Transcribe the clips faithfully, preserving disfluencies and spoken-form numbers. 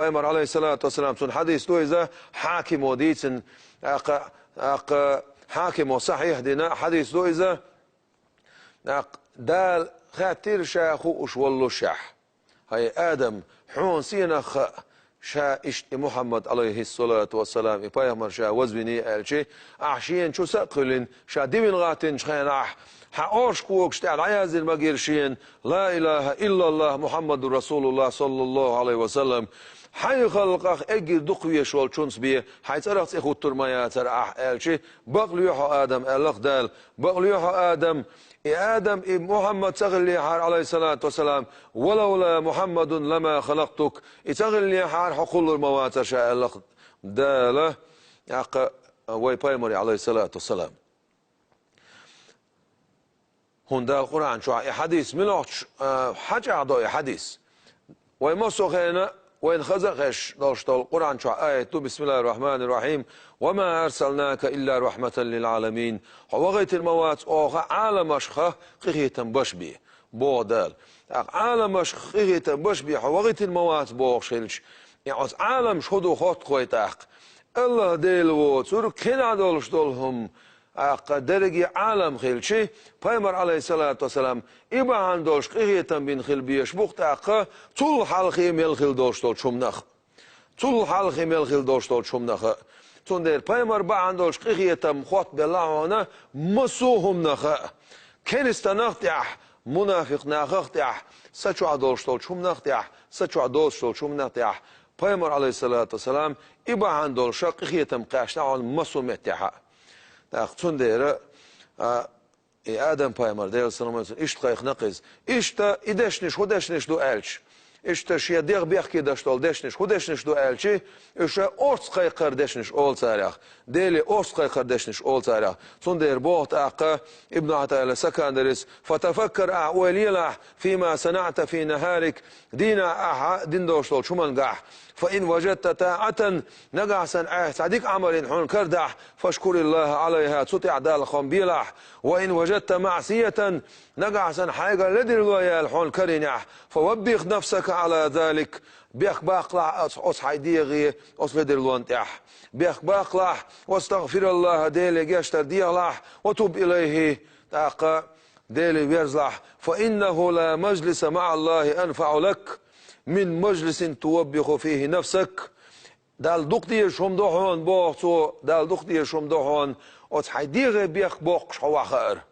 Пайхамар, алейхиссалату вассалам, цун хьадис ду иза, хьакимо дийцина, тӀаккха, тӀаккха хьакимо сахьихь дина хьадис ду иза, тӀаккха Дала хаьттира ша хууш воллушехь: «ХӀай Адам, хьуна сенах хаьа ша иштта и Мухьаммад, алейхиссалату вассалам, и пайхамар ша вазвиний?» аьлча, ахь шена чу са а кхоьллина, ша дивина гӀаттинчу хенахь, хьан оршах когаш тӀехь дӀаяздина магийра шена: «Ла илаха иллаллах, Мухьаммадур Расулуллах, саллаллаху алейхи ва саллам». «Хьайн халкъах эггара дукха везаш волчунца бен хьайн цӀарах цӀе хуттур ма яцара ахь», аьлча, «Бакъ лоь хьо, Адам», аьлла-кх Дала. «Бакъ лоь хьо, Адам. И Адам, и Мухьаммад ца хиллехьара, алейхиссалату вассалам, валавла Мухьаммадун лама халакътук, и ца хиллехьара хьо кхуллур ма вацара ша», аьлла-кх Дала, тӀаккха вай пайхамаре, алейхиссалату вассалам. ХӀунда аьлча Къуръан чохь и хьадис муьлххачу, а, хьан чӀагӀдо и хьадис? Вай массо а хенахь вайна хаза а хезаш долуш долу Къуръан чохь аят ду: «Бисмиллахир-рахманир-рахим. Ва ма арсалнака илла рахматан лил-Ӏаламин». Хьо вахийтина ма вац оха Ӏаламашха къинхетам беш бен, боху Дала. ТӀаккха Ӏаламашха къинхетам беш бен хьо вахийтина ма вац бохуш хилча, и оцу Ӏаламаш хӀун ду хоттахой тӀаккха? АллахӀ Дела воцург, кхин а долуш долу хӀума, тӀаккха дерриге Ӏалам хилча, пайхамар, алейхиссалату вассалам, и бахьана долуш къинхетам бина хила безаш бу-кх тӀаккха цул хьалхе мел хила долуш долчу хӀуманах. Цул хьалхе мел хила долуш долчу хӀуманах а. Цундела пайхамар бахьана долуш къинхетам хоттабелла хьуна массо а хӀуманах а. Керстанах а тӀехь, мунафикъ нахах а тӀехь, са чохь долуш долчу хӀуманах а тӀехь, са чохь доцуш долчу хӀуманах а тӀехь, пайхамар, алейхиссалату вассалам, и бахьана долуш къинхетам кхаьчна хьуна массо а меттехь а. ТӀаккха цундела, а, и Адам-пайхамар, Делан салам хуьлда цунна, иштта кхайкхина-кх иза. Иштта и дешнаш хӀун дешнаш ду аьлча, иштта шен дегӀ бехке деш долу дешнаш хӀун дешнаш ду аьлча, уьш орца кхайкхаран дешнаш олу царех, Деле орца кхайкхаран дешнаш олу царех. Цундела боху тӀаккха Ибн Ӏатаилла Сакандарис: «Фатафаккар», ахь ойла елахь, «фима санаӀта фи нахарик», дийнахь ахьа дина долуш долчу хӀумангахь. «Фа ин важадта таӀатан», нагахь санна ахьа цхьа дика Ӏамал йина хьуна карадахь, «фашкуриллаха Ӏалайха», цу тӀехь Далла хоам белахь. «Ва ин важадта маӀсиятан», нагахь санна хьайгара ледарло яьлла хьуна карийнехь, «фа ваббих нафсака Ӏала залик», бехк баккхалахь оцу, оцу хьайн дегӀе, оцу ледарлонна тӀехь. Бехк баккхалахь, «вастагъфираллаха», Деле гечдар дехалахь, «ва туб илайхи», тӀаккха Деле верзалахь, «фа иннаху ла мажлиса маӀаллахи анфаӀу лак мин мажлисин туваббиху фихи нафсак». Далла дукха дезаш хӀума ду хьуна, боху цо, Далла дукха дезаш хӀума ду хьуна, оцу хьайн дегӀе бехк боккхуш хьо вахаар.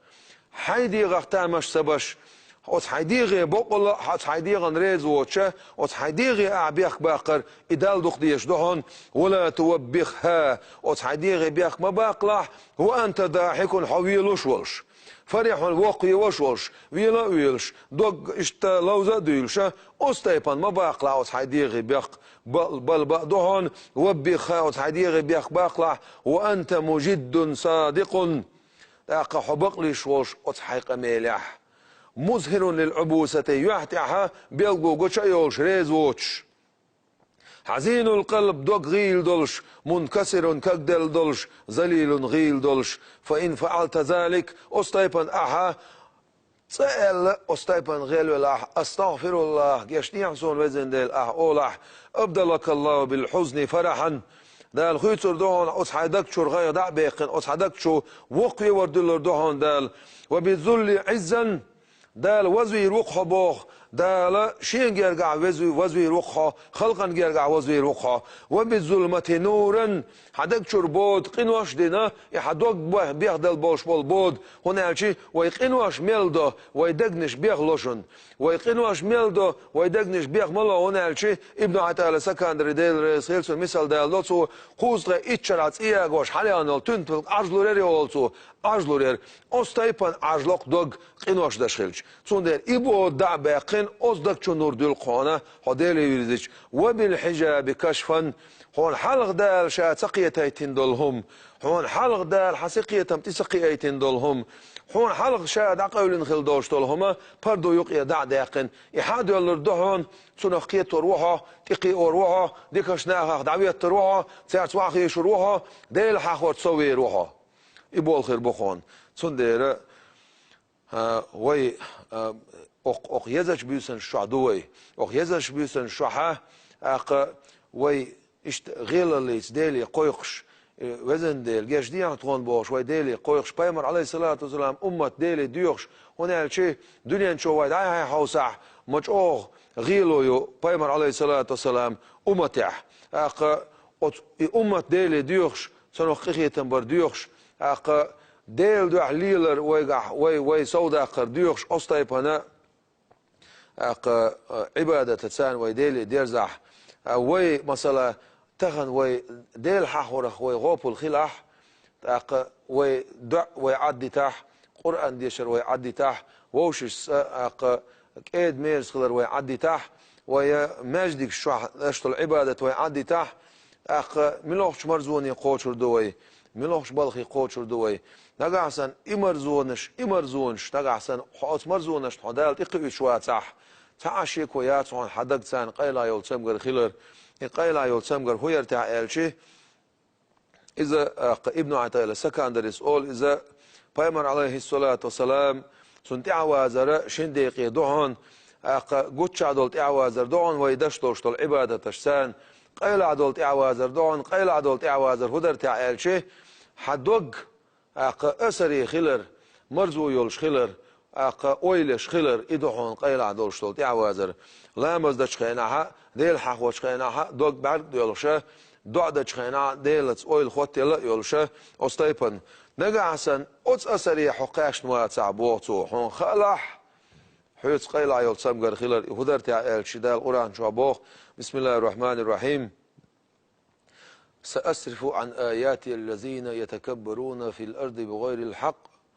Хьайн дегӀах тамаш ца беш, оцу хьайн дегӀе боккъалла а, оцу хьайн дегӀана реза воцуша, оцу хьайн дегӀе ахьа бехк баккхар, и Далла дукха дезаш ду хьуна, «ва ла туваббихха», оцу хьайн дегӀе бехк ма баккхалахь, «ва анта дахикун», хьо велуш волуш. Фарихьун, воккхавеш волуш, вела а велуш, дог иштта ловза а дуьйлуша, оцу тайпана ма баккхалахь оцу хьайн дегӀе бехк, бал-, балба а ду хьуна, «ваббихха», оцу хьайн дегӀе бехк баккхалахь, «ва анта мужиддун садикъун», тӀаккха хьо бакълуьйш волуш оцу хьайн къамелехь. «Музхирун лил Ӏубусати», юьхь тӀехьа белгало гуча а йолуш, реза воцуш. «Хьазинул къалб», дог гӀийла долуш, «мункасирун», кагделла долуш, «залилун», гӀийла долуш. «Фа ин фаӀалта залик», оцу тайпана ахьа цкъа аьлла, оцу тайпана гӀелвелахь, «астагъфируллах», гечдехьа суна, везан Дела, ахьа олахь, «абдалакаллаху бил хьузни фарахан», Дала хуьйцур ду хьуна оцу хьайн даг чуьра гӀайгӀа дӀа а баьккхина, оцу хьайн даг чу воккхавер дуьллур ду хьуна Дала, «ва биззулли Ӏиззан», Дала вазвийр ву-кх хьо боху, Дала Шен гергахь везви-, вазвийр ву-кх хьо, халкъана гергахь вазвийр ву-кх хьо. «Ва биззулмати нуран», хьан даг чуьра бода къинош а дина, и хьан дог бе-, бехдала болуш болу бода, хӀунда аьлча вай къинош мел до, вай дегнаш бех ло шуна. Вай къинош мел до, вай дегнаш бех ма ло, хӀунда аьлча Ибн Ӏатаилла Сакандари, Дела реза хила цунна, мисал даладо цо, кхузткъе итт шарахь цӀе ягош хьалаяьхна йолу туьнтамлаг Ӏажлур яра олу цо, Ӏажлур яра. Оцу тайпана Ӏажло-кх дог къинош деш хилча. Цундела и бода дӀа а баьккхина, оцу даг чу нур дуьллу-кх хьуна, хьо Деле вирзича. «Ва бил хьижаби кашфан», хьуна хьалха Дала Ша ца кхетийтина долу хӀума, хьуна хьалха Дала хьан синкхетам тӀе ца кхиийтина долу хӀума, хьуна хьалха Ша дӀакъевлина хила долуш долу хӀума пардо юкъе дӀа а даьккхина, и хьа а доьллур ду хьуна, цунах кхетор ву хьо, тӀекхиор ву хьо, дикачу нахах дӀахӀоттор ву хьо, цаьрца охьахевшар ву хьо, Дела хьахорца соввер ву хьо. И болу хир бу хьуна. Цундела, а, вай, а, окх-, окху езачу буьйсанаш чохь ду вай. Окху езачу буьйсанаш чохьа, тӀаккха Вай иштта гӀелаллица Деле кхойкхуш, э, везан Дела, гечдехьа тхона бохуш, вай Деле кхойкхуш, пайхамар, алейхиссалату вассалам, уммат Деле доьхуш, хӀунда аьлча дуьнен чу вай дӀай-хьай хьовсахь, ма чӀогӀа гӀело ю пайхамар, алейхиссалату вассалам, умматехь. ТӀаккха оцу и уммат Деле доьхуш, цунах къинхетам бар доьхуш, тӀаккха Делан дуьхьа лелар вайгахь, вай, вай совдаккхар доьхуш, оцу тайпана, тӀаккха, а, Ӏибадата царна вай Деле дерзахь, а, вай, масала, тахана вай Дела хьахорах вай гӀопал хилахь, тӀаккха вай доӀа вай Ӏаддитахь, Къуръан дешар вай Ӏаддитахь, вовшашца, тӀаккха кӀеда-мерза хилар вай Ӏаддитахь, вай маьждигаш чохь деш долу Ӏибадат вай Ӏаддитахь, тӀаккха муьлхачу марзоне кхочур ду вай, муьлхачу балхе кхочур ду вай. Нагахь санна и марзонаш, и марзонаш, нагахь санна хьо оцу марзонашна хьо Дала тӀекхуьуьйтуш вацахь, цхьа а шеко яц хьуна хьан даг царна къайла йолу цамгар хилар, и къайла йолу цамгар хӀун яра техьа аьлча, иза, а, кха, Ибн Ӏатаилла Сакандарис олу, иза пайхамар, алейхиссалату вассалам, цунна тӀаьхьавазара шина декъе ду хьуна, а, кха, гуччахь долу тӀаьхьавазар ду хьуна вай деш долуш долу Ӏибадаташ царна, къайла долу тӀаьхьавазар ду хьуна, къайла долу тӀаьхьавазар хӀун дара техьа аьлча, хьан дог, тӀаккха асаре хилар, марзо йолуш хилар, тӀаккха ойлаш хилар, и ду хьуна къайла долуш долу тӀаьхьавазар. Ламаз дечу хенахьа, Дела хьахочу хенахьа, дог бӀаьрг а доьлхуша, доӀа дечу хенахьа, Делаца ойла хоттаелла а йолуша, оцу тайпана. Нагахь санна, оцу асаре хьо кхаьчна вацахь, боху цо, хьуна хаалахь, хьоьца къайла йолу цамгар хилар, и хӀун дара техьа аьлча, Дала Къуръан чохь боху, бисмиллахир-рахманир-рахим. سأصرف عن آياتي الذين يتكبرون في الأرض بغير الحق